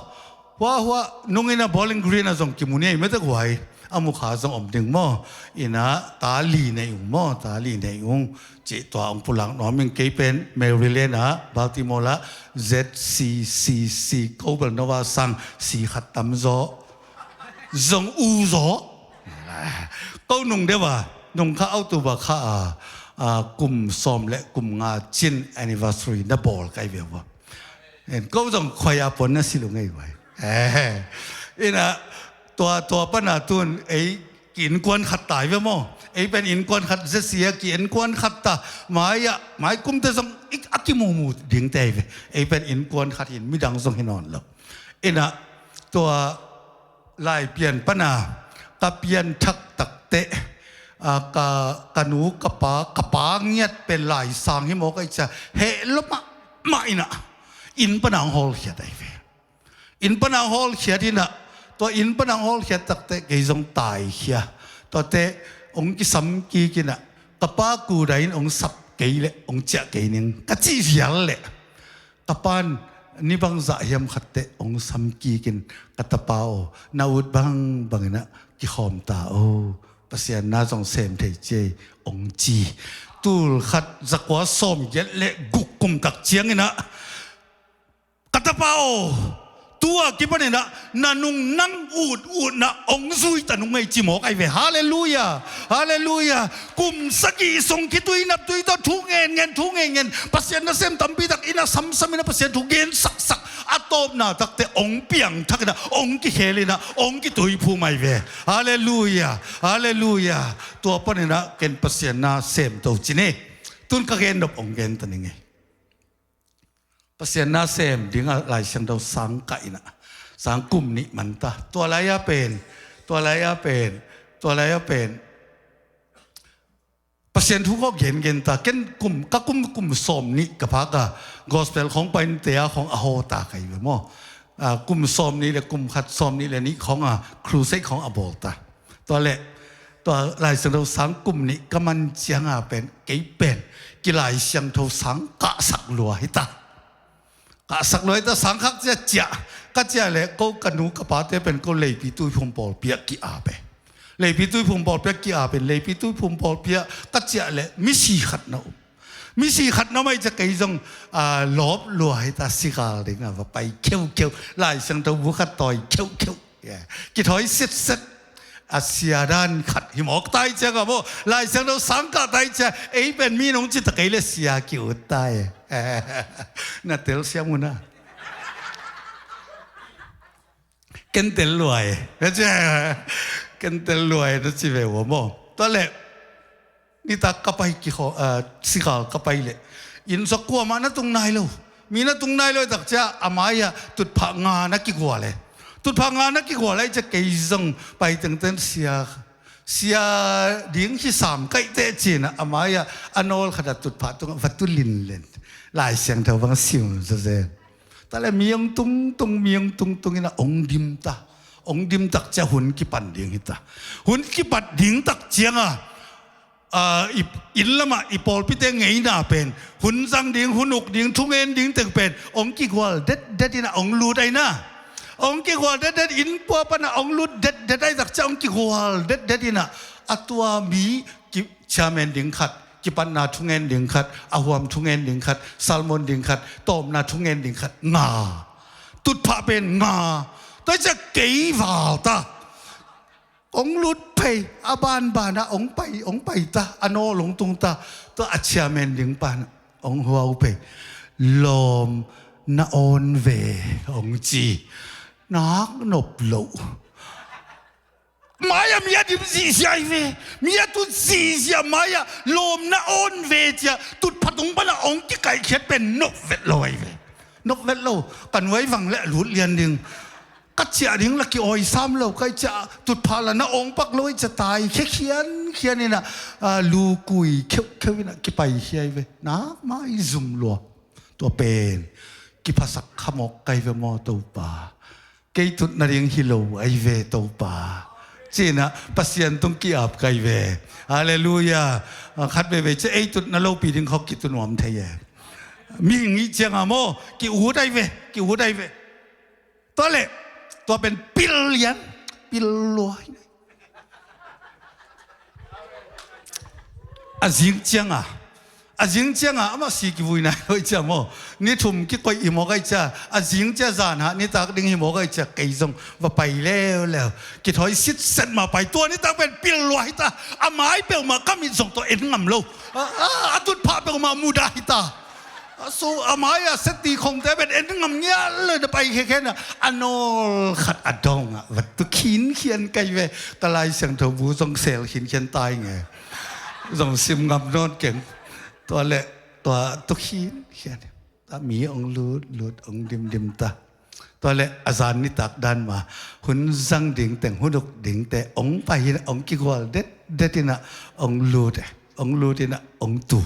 hua, hua, nung in ah Bowling Green ah zong kimu ni ei mete guai. A mukha zong om ding maw. In ah, ta li nei ung maw, ta li nei ung. Cih tua hong pulak nuam ing. Kei pen Maryland ah, Baltimore ah, Z C C C, Cobel Nova sang, si khat tamzaw. Zong u zaw. Ko nung deuh a, nung kha October kha a, a, kum sawm le kum nga cin anniversary na bawl kai ve ua. En ko zong khuai a puan na silh uh ngei vai. Eh, in ah, tua, tua pan a tun, ei, ki innkuan khat ta hi ve maw. Ei pen innkuan khat, Z C a ki innkuan khat ta. Mai ah, mai kumte zong, i, a kimumu dingte hi ve. Ei pen innkuan khat hi in, midang zong hi nawn lo. In ah, tua Laipian pan a, ka pianthak takteh, a, ka, ka nu, ka pa, ka pa ngiat pen Laisang hi mawk ahih ciang, heh lua mahmah in ah, inn pan a hong hawlkhiat ahi ve. Inn pan a hong hawlkhiat in ah, tua inn pan a hong hawlkhiat takteh kei zong taikhia. Tuate hong kisam kik in ah, ka pa kudai in hong sap kei leh hong ciah kei ning, ka cih vial leh, ka pan ni bangzah hiam khatteh hong sam kik in, ka tapa aw, na ut bangbang in ah kikhawm ta aw, Pasian na zong sem thei ci ei, hong ci. Tul khat za kua sawm giat le guk kum tak ciang in ah, ka tapa aw, tu a kipan in ah na nung nang ut utna hong zui ta nung ei ci mawk ahi ve. Halleluiah. Halleluiah. Kum sagih sung khitui naptui tawh thu ngenngen, thu ngenngen, Pasian nasem tampi tak in ah samsam in ah Pasian thu gen saksak, a tawpna takteh hong piangthak in ah hong kikhel in ah hong kituiphum ahi ve. Halleluiah. Halleluiah. Tua pan in ah ken Pasian na semto ci ni. Tun ka gen nop hong gen ta ning ei. Pasian na sem ding a Lai Siangtho sang kah in ah, sang kum nih man ta. Tua lai-a pen, tua lai-a pen, tua lai-a pen, Pasian thu khawng gengen ta, ken kum, ka kum, kum sawm nih ka phak a, gospel khawng painte a khawng a haw ta ka hi ve maw. Ah, kum sawm nih le kum khat, sawm nih le nih khawng a, crusade khawng a bawl ta. Tua leh, tua Lai Siangtho sang kum nih ka man ciang a pen, kei pen, ki Lai Siangtho sang kahsak lua hi ta. Kahsak lua hi ta, sang khat ciah ciah. Ka ciah leh ko ka nu ka pate pen ko Leipi Tuiphum pawlpi ah ki-ap e. Leipi Tuiphum pawlpi ah ki-ap e, Leipi Tuiphum pawlpi ah ka ciah leh misi khat na om. Misi khat na om ahih ciang kei zong, ah, lawp lua hi ta, sikal ding a va pai kheukheu, Lai Siangtho bu khat tawi kheukheu. Yeah. Kithawi sitset. A sia dan khat hi mawk ta ahih ciang a maw, Lai Siangtho sang kah ta ahih ciang, ei pen mi nong ci ta kei leh sia ki-ut ta e. Na telsiam uh na. Ken tel lua e. Ken tel lua e na ci ve uh a maw. Tua leh, nitak ka pai kikhaw, ah, sikal ka pai leh, inn sung kuamah na tung nai lo. Mi na tung nai lo ahih tak ciang a mai-ah tutphah nga na kigual e. Tutphah nga na kigual ahih ciang kei zong pai tengteng sia, sia ding hi sam kaih teh ci-in a mai-ah a nawl khat ah tutphah tungah va tu linlen. Lai Siangtho bang sim zazen. Tua leh mi hong tungtung, mi hong tungtung in a hong dim ta. Hong dim tak ciang hun kipan ding hi ta. Hun kipat ding tak ciang a, ah, i, inn lamah i pawlpite ngeina pen, hun zang ding, hun uk ding, thungen ding teng pen hong kigual detdet in a hong lut ahi na. Hong kigual detdet, inn pua pan a hong lut detdet ahih tak ciang hong kigual detdet in a, a tua mi ki, chairman ding khat, kipatna thungen ding khat, a huam thungen ding khat, sermon ding khat, tawpna thungen ding khat, nga. Tutphah pen nga. Tua ahih ciang kei val ta. Hong lut phei, a banban ah hong pai, hong pai ta, a nawl hong tung ta. Tua a chairman ding pan hong huau phei. Lawm na awn ve, hong ci. Nak nop loh. Mai-ah mi a dim zihziah ahi ve. Mi a tut zihziah mai-ah lawm na awn ve ci-a tutphah tung pan a hong kikaihkhiat pen nop vet lo ahi ve. Nop vet lo. Ka nuai vang leh a lut lian ding. Ka ciah ding la ki-awisam lo ka hih ciang, tutphah la na awng pak lo ahih ciang tai khia khiankhian in a, ah, lu kui kheukheu in a kipai khia ahi ve. Nak mai zum lua. Tua pen kiphasak kha mawk ka hi ve maw Topa. Kei tut nading hi lo ahi ve Topa, ci-in a Pasian tung ki-ap ka hi ve. Halleluiah. Ah, khat veivei ciang ei tutna lopi ding khawng kitu nuam thei e. Mihing i hih ciang a maw, ki-ut ahi ve, ki-ut ahi ve. Tua leh, tua pen pil lian, pil lua. A zing ciang a, a zing ciang a, amah si kivui nai lo ahih ciang maw, ni thum kikoih hi mawk ahih ciang, a zing ciang zan hah nitak ding hi mawk ahih ciang, kei zong va pai leuleu. Kithawi sitset mah pai, tua nitak pen pil lua hi ta, a mai peuhmah ka mit zong tawh en ngam lo. A, a, a tutphah peuhmah mudah hi ta. A su, a mai-ah seti khongte pen en ngam ngial lo, na pai khekhen a, a nawl khat a dong ah va tu khinkhian ka hi ve. Ka Lai Siangtho bu zong sel khinkhian tai nge. Zong sim ngam nawn keng. Tua leh, tua tu khinkhian. Tua mi hong lutlut, hong dimdim ta. Tua leh a zan nitak dan mah, hun zang ding teng, hun uk ding teng, hong pai in a, hong kigual detdet in a, hong lut e, hong lut in a, hong tu.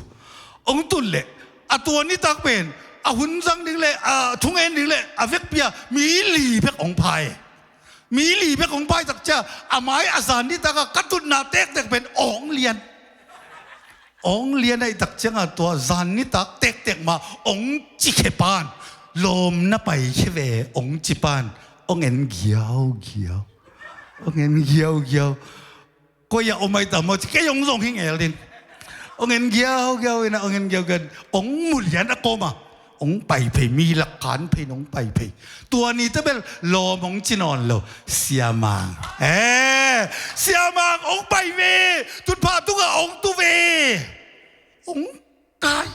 Hong tut leh, a tua nitak pen, a hun zang ding leh, a thungen ding leh, a vekpi-a, mi li bek hong pai. Mi li bek hong pai tak ciang, a mai a zan nitak a, ka tutna tektek pen, hong lian. Hong lian ahih tak ciang a tua zan nitak tektek mah hong ci khia pan, lawm na pai khia ve hong ci pan, hong en giaugiau. Hong en giaugiau. Koi-ah om ahi ta maw ci, kei hong zong hi ngel ding. Hong en giaugiau in a, hong en giaugiau in, hong mu lian a kawm a. Hong pai phei, mi lak kan phei, hong pai phei. Tua nite bel lawm hong ci nawn lo. Siamang. Eh, siamang hong pai ve. Tutphah tungah hong tu ve. Hong kai.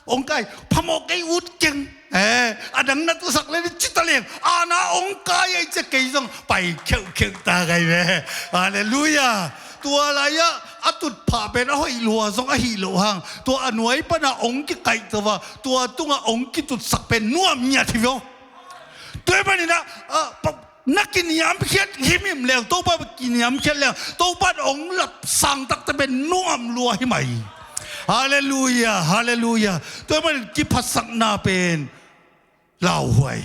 Hong kai. Phamawh kei, ut keng. Eh, a dang na tusak leh ci ta leng. Ana hong kai ahih ciang kei zong pai kheuhkheuh ta ka hi ve. Halleluiah. Tua lai-ah a tutphah pen a hoih lua zong ahih loh hang, tua a nuai pan a hong kikaihto a, tua tungah hong kitutsak pen nuam ngiat hi ve aw. Tua ahih manin a, a, pa, na kiniamkhiat himhim leng, Topa kiniamkhiat leng, Topa in hong lapsang takte pen nuam lua hi mai. Halleluia, halleluia. Tua ahih manin kiphatsakna pen lauhuai,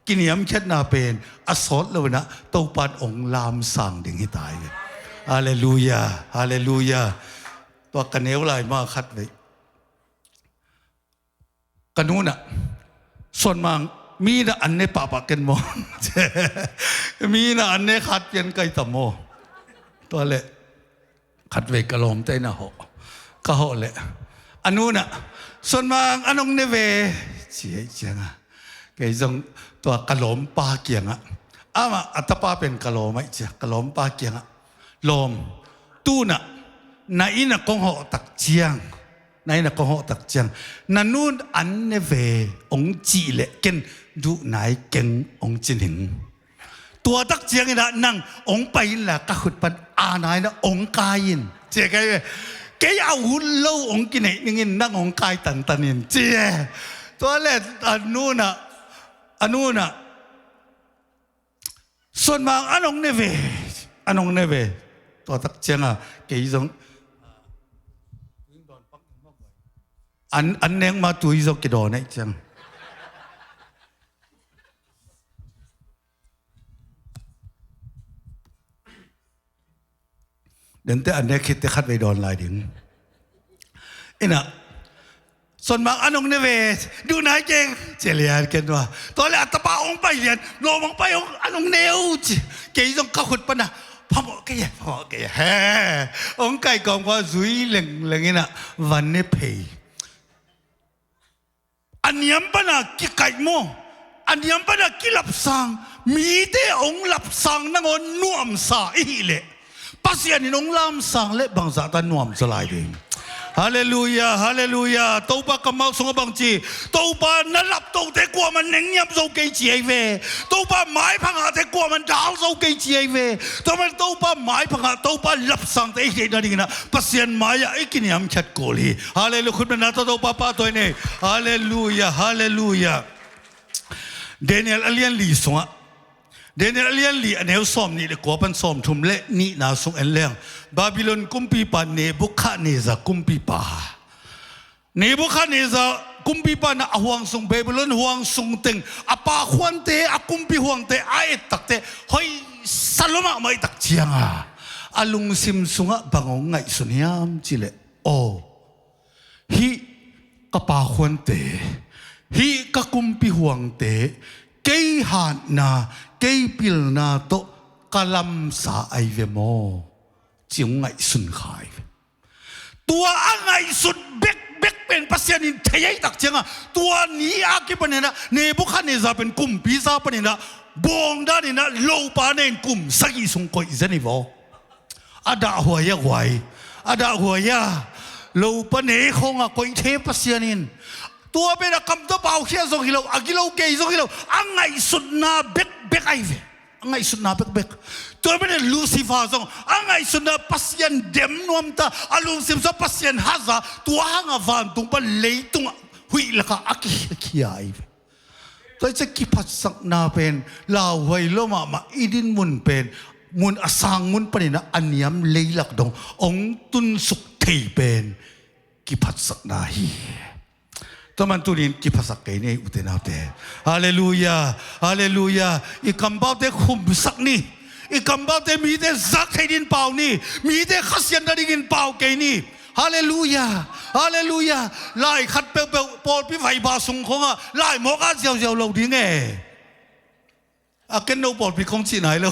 kiniamkhiatna pen a sawt lo inah Topa in hong lamsang ding hi ta hi. Halleluia, halleluia. Tua ka neu lai ma khat vei. Ka nu nah, Suan Mang, mi nah an ne pahpah ken maw? Mi nah an ne khat pian kai ta maw? Tua leh khat vei ka lawmte inah hawh, ka hawh leh a nu nah, Suan Mang, an hong ne ve, ci ahih ciangah kei zong tua ka lawmpa kiangah, amah a tapa pen ka lawm ahih ciang ka lawmpa kiangah, lawm, tu nah na inn ah kong hawh tak ciang, na inn ah kong hawh tak ciang na nun an ne ve hong cih leh ken duh nai keng hong ci ning. Tua tak ciang inah nang hong pai inla ka khut pan a nai nah hong kai in, ci a kai ve. Kei a ut lo hong kineih ning in, nang hong kai tantan in, ci e. Tua leh a nu nah, a nu nah, Suan Mang, an hong ne ve, an hong ne ve. Tua tak ciangah kei zong an, an nek ma tui zong kidawn ahih ciang. Dente an nek khit teh khat vei dawn lai ding. Inah, Suan Mang, an hong ne ve, duh nai keng, ci lian ken tua. Tua leh a tapa hong pai lian, lawm hong pai hong, an hong ne uh ci. Kei zong ka khut pan ah, phamawh kei e, phamawh kei e, he. Hong kai kawmkawm zui lengleng inah van ne phei. A niam pana kikaih maw, a niam pana kilapsang, mite hong lapsang nangawn nuamsa i hih leh Pasian in hong lamsang leh bangzah ta nuam zaw lai ding. Halleluia, halleluia. Topa kammal sungah bang ci, Topa na laptohte kuamah nengngiam zo kei ci ahi ve. Topa maipha ngahte kuamah dal zo kei ci ahi ve. Tua man Topa maipha ngah, Topa lapsangte i theih nadingin ah Pasian mai-ah i kiniamkhiat kul hi. Halleluia. Khutbetna tawh Topa pahtawi ni. Halleluia, halleluia. Daniel a lian li sungah, Daniel a lian li a neu sawm nih le kua pan sawm thum le nihna sung en leng, Babylon kumpipa Nebukhadnezzar kumpipa, Nebukhadnezzar kumpipa na a huang sung, Babylon huang sung teng a pakhuante, a kumpi huangte, a ettakte hoihsa lua mahmah i tak cianga a lungsim sungah bang hong ngaihsun hiam cileh, aw, hih ka pakhuante, hih ka kumpi huangte kei hatna, kei pilna tawh ka lamsa ahi ve maw, ci hong ngaihsun kha ahi ve. Tua a ngaihsut bekbek pen Pasian in thei ahi tak cianga, tua ni a kipaninah Nebukhadnezzar pen kumpi za paninah bawngdaninah lopa ne in kum sagih sung koih zen hi vaw. A dahhuai a guai, a dahhuai a lopa ne khawngah koih thei Pasian in. Tua pen a kam tawh paukhia zong hi lo, a gilo kei zong hi lo, a ngaihsutna bekbek ahi ve. A ngaihsutna bekbek. Tua pen a Lucifer zong a ngaihsutna Pasian dem nuamta, a lungsim sungah Pasian haza, tua hangah vantung pan leitungah huih lakah a kikhia ahi ve. Tua hi ciah kiphatsakna pen lauhuai lua mahmah, i din mun pen, mun a sang mun paninah a niam leilak dong hong tunsuk thei pen kiphatsakna hi. Tua man tunin kiphatsak kei ni, ute naute. Halleluia, halleluia. I kampaute khumsak ni. I kampaute mite zak thei din pau ni. Mite khasiat nadingin pau kei ni. Halleluia, halleluia. Lai khat peuhpeuh pawlpi vaiba sung khawngah lai mawk at ziauziau lo ding e. A ken no pawlpi kong cih nai lo.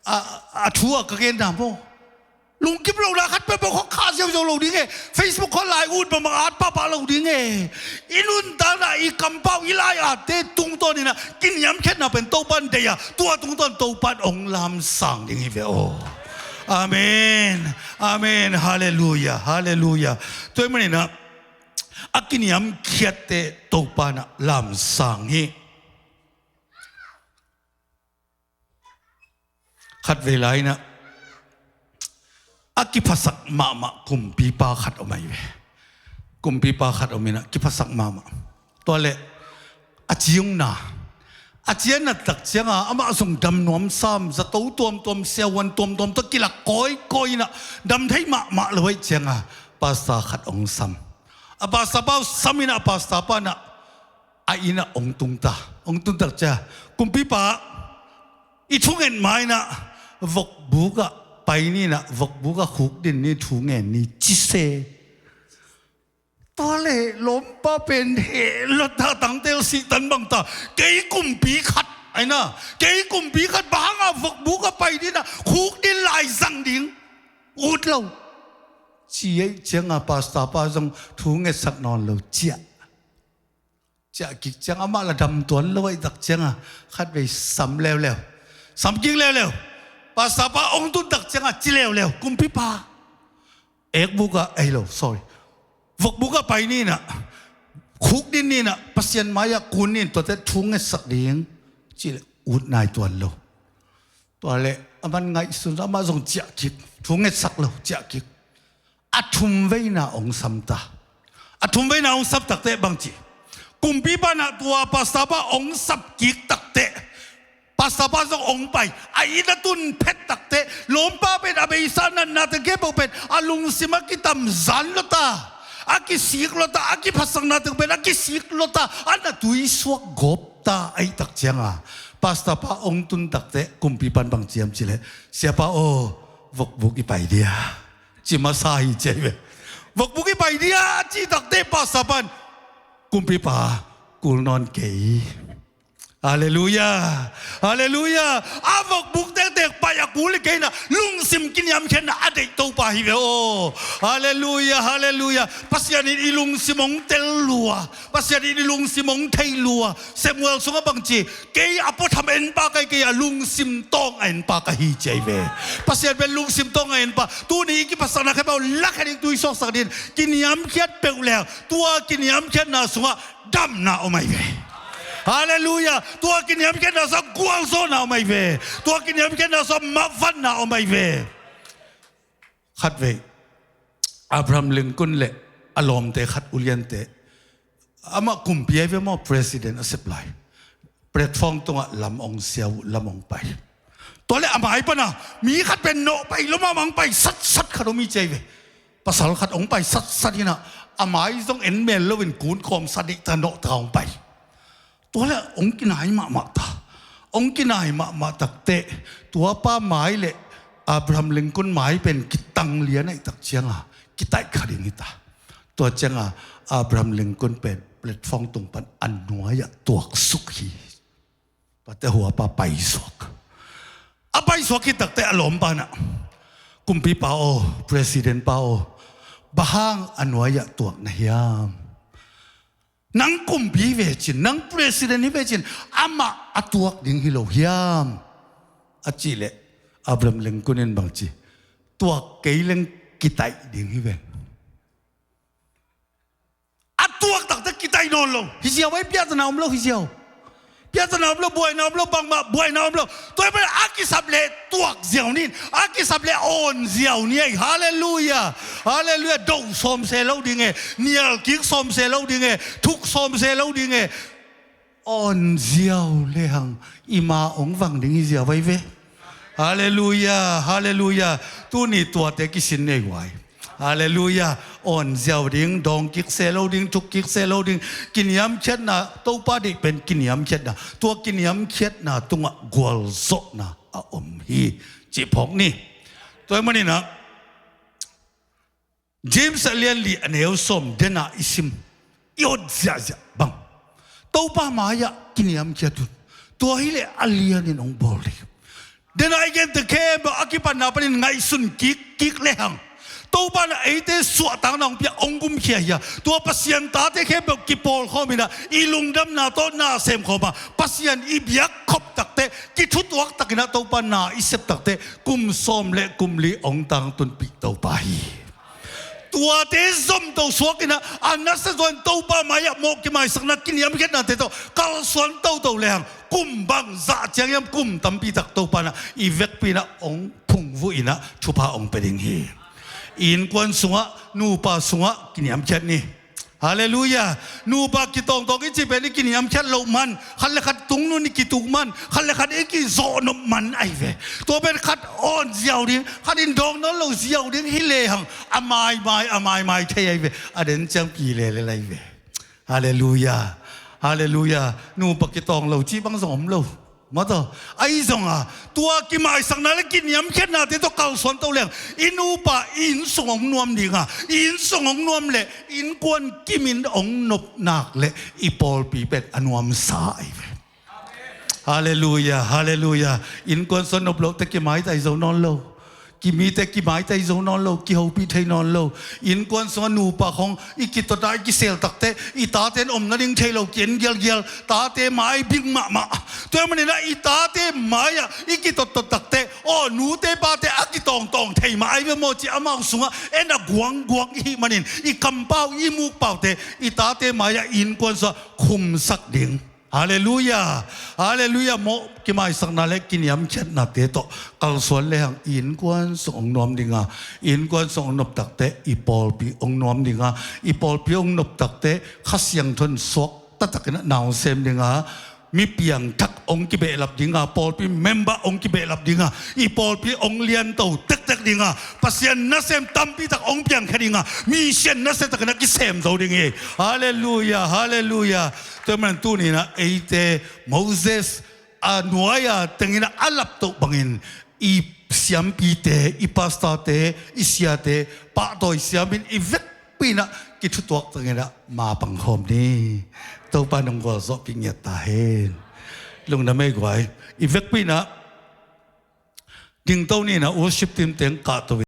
A, a thu a ka genna maw, lungkim lohna khat peuhpeuh khawng khah ziauziau lo ding e. Facebook khawng lai ut mahmah at pahpah lo ding e. I nuntakna, i kampau, i lai atte tungtawninah kiniamkhiatna pen Topa in deih a, tua tungtawn Topa in hong lamsang ding hi ve aw. Amen. Amen. Halleluia. Halleluia. Tua ahih maninah a kiniamkhiatte Topa inah lamsang hi. Khatvei lai inah a kiphasak mahmah kumpipa khat om ahi ve. Kumpipa khat om inah kiphasak mahmah. Tua leh a ciungna, a cianna tak cianga amah zong dam nuam sam, zato tuamtuam, siahuan tuamtuam tawh kilak kawikawi inah dam thei mahmah lo ahih cianga pastor khat hong sam. A pastor pa sam in ah, a pastor pa in ah a inn ah hong tung ta. Hong tun tak ciang, kumpipa, i thunget ma in ah vokbuk ah pai ni in ah, vokbuk ah khukdin ni, thu ngen ni ci se. Tua leh lawmpa pen heh lua ta, tangtel sih tan bang ta. Kei kumpi khat, ai na, kei kumpi khat bang hang a vokbuk ah pai ding a, khukdin lai zang ding, ut lo, ci ahih ciang a pastor pa zong thu ngetsak nawn lo, ciah. Ciah kik ciang amah la dam tuan lo ahih tak ciang a, khatvei sam leuleu. Sam kik leuleu. Pastor pa hong tun tak ciang a ci leuleu, kumpipa, ekbuk ah, ei lo, sorry, vokbuk ah pai ni in ah, khukdin ni in ah, Pasian mai ah kun ni in, tuate thu ngetsak ding, ci leh ut nai tuan lo. Tua leh aman ngaihsun, amah zong ciah kik, thu ngetsak lo, ciah kik. A thumveina hong sam ta. A thumveina hong sam tak teh bang ci, kumpipa in ah tua pastor pa hong sap kik tak teh, pastor pa zong hong pai, a inn a tun phet tak teh, lawmpa pen a beisa natna teng khempeuh pen a lungsim a kitamzan lua ta, a kisik lua ta, a kiphasakna teng pen a kisik lua ta, a na tuisuak gawp ta ahih tak ciang a, pastor pa hong tun tak teh kumpipa in bang ci hiam cih leh, siapa aw, vokbuk i pai dia, ci masa hi ci ahi ve. Vokbuk i pai dia, cih tak teh pastor pa in, kumpipa, kul nawn kei. Halleluiah. Halleluiah. A vokbuk tektek pai a kul hi kei in ah, lungsim kiniamkhiatna a deih Topa hi ve aw. Halleluiah, halleluiah. Pasian in i lungsim hong tel lua, Pasian in i lungsim hong thei lua. Samuel sungah bang ci, kei a puatham enpa ka hi kei a, lungsim tawng a enpa ka hi ci ahi ve. Pasian pen lungsim tawng a enpa. Tuni i kiphasakna khempeuh lakhia ding, tuisuaksak ding, kiniamkhiat peuh leng, tua kiniamkhiatna sungah damna om ahi ve. Halleluiah. Tua kiniamkhiatna sungah gualzawhna om ahi ve. Tua kiniamkhiatna sungah mavana om ahi ve. Khatvei, Abraham Lincoln le a lawmte khat, uliante, amah kumpi ahi ve maw, president a sep lai. Platform tungah lam hong siau, lam hong pai. Tua leh a mai pan a mi khat pen nawh pai lua mahmah, hong pai satsat khat om hi ci ahi ve. Pasal khat hong pai satsat in ah, a mai zong en mel loin kun kawmsa deih ta, nawh ta hong pai. Tua leh hong kinai mahmah ta. Hong kinai mahmah tak teh, tua pa mai le Abraham Lincoln mai pen kitang lian ahih tak ciang a, kitaih kha ding hi ta. Tua ciang a, Abraham Lincoln pen platform tung pan a nuai ah tuaksuk hi. Tua teh hua pa paisuak. A paisuak khit tak teh a lawmpa in ah, kumpipa aw, president pa aw, bang hang a nuai ah tuak na hiam? Nang kumpi hi ve cin, nang president hi ve cin, amah a tuak ding hi lo hiam? A cih leh Abraham Lincoln in bang ci, tuak kei leng kitaih ding hi ven. A tuak tak teh kitaih nawn lo. Hi ziau ahi, piahtana om lo, hi ziau. Piahtana om lo, buaina om lo, bangmah buaina om lo. Tua hi pan a kisap leh tuak ziau ni, a kisap leh awn ziau ni ei. Halleluiah. Halleluiah. Do sawm se lo ding e. Nial kik sawm se lo ding e. Thuk sawm se lo ding e. Awn ziau lehang i ma hong vang ding hi ziau ahi ve. Halleluiah, halleluiah. Tuni tuate kisin nei huai. Halleluiah. Awn ziau ding, dawng kik se lo ding, thuk kik se lo ding. Kiniamkhiatna, Topa deih pen kiniamkhiatna. Tua kiniamkhiatna tungah gualzawhna a om hi, cih phawk ni. Tua ahih manin ah James a lian li a neu sawm, den a i sim, i ot ziahziah bang, Topa mai-ah kiniamkhiat un. Tua hileh a lianin hong bawl ding. Den a i gente khempeuh a kipatna panin ngaihsun kik, kik lehang, Topa in eite suahtakna hong pia, hong gumkhia hi a, tua Pasian tate khempeuh kipawlkhawm in ah, i lungdamna tawh na semkhawm a, Pasian i biak khop takteh, kithutuak takin ah Topa na i sep takteh, kum sawm le kum li hong tangtunpih Topa hi. Tuate zomto suak in ah, a nasia zaw in Topa mai-ah mawh kimaisakna, kiniamkhiatnate tawh kalsuan toto lehang, kum bangzah ciang hiam, kum tampi tak Topa in ah i vekpi in ah hong phungvuh in ah thupha hong pia ding hi. I innkuan sungah, nupa sungah kiniamkhiat ni. Halleluiah. Nupa kitawngtawng i cih pen i kiniamkhiat loh man, khat le khat tungnun i kituk man, khat le khat i kizawhnop man ahi ve. Tua pen khat awn ziau ding, khat in dawng nawn lo ziau ding hi lehang, a maimai a maimai thei ahi ve. A den ciang pi lelel ahi ve. Halleluiah. Halleluiah. Nupa kitawng lo cih bang zong om lo. Mataw, ahi zonga tua kimaisakna le kiniamkhiatnate tawh kalsuan to leng, i nupa i innsung hong nuam dinga, i innsung hong nuam le innkuan kimin hong nopnak le i pawlpi pen a nuamsa ahi ve. Halleluiah, halleluiah. Innkuan sung nop lote kimaitai zo nawn lo. Kimite kimaitai zo nawn lo, kihopih thei nawn lo. Innkuan sungah nupa khong i kitota i kisel takte, i tate in om nading thei lo, ki-en gialgial, tate mai bing mahmah. Tua ahih maninah i tate mai-ah i kitottot takte, aw, nute pate a kitawngtawng thei mah ahi ve maw ci, amau sungah en a guangguang i hih manin, i kampau i mukpaute i tate mai-ah innkuan sungah khumsak ding. Halleluiah. Halleluiah. Mawh kimaisakna le kiniamkhiatnate tawh kalsuan lehang i innkuan sung hong nuam dinga, i innkuan sung hong nop takte i pawlpi hong nuam dinga, i pawlpi hong nop takte Kha Siangtho in suak taktakin a na hong sem dinga, mi piangthak hong kibehlap dinga, pawlpi member hong kibehlap dinga, i pawlpi hong lianto tektek dinga, Pasian nasem tampitak hong piangkhia dinga, mission nasia takin a kisem zo ding hi. Halleluiah, halleluiah. Tua man tuninah eite Moses a nuai-a tengin a laptoh bangin i siampite, i pastorte, i siate pahtawi siamin i vekpi inah kithutuak tanginah mapang khawm ni. Topa nong gualzawhpih ngiat ta hen. Lungdam ei guai. I vekpi inah dingto ninah worship team teng kahto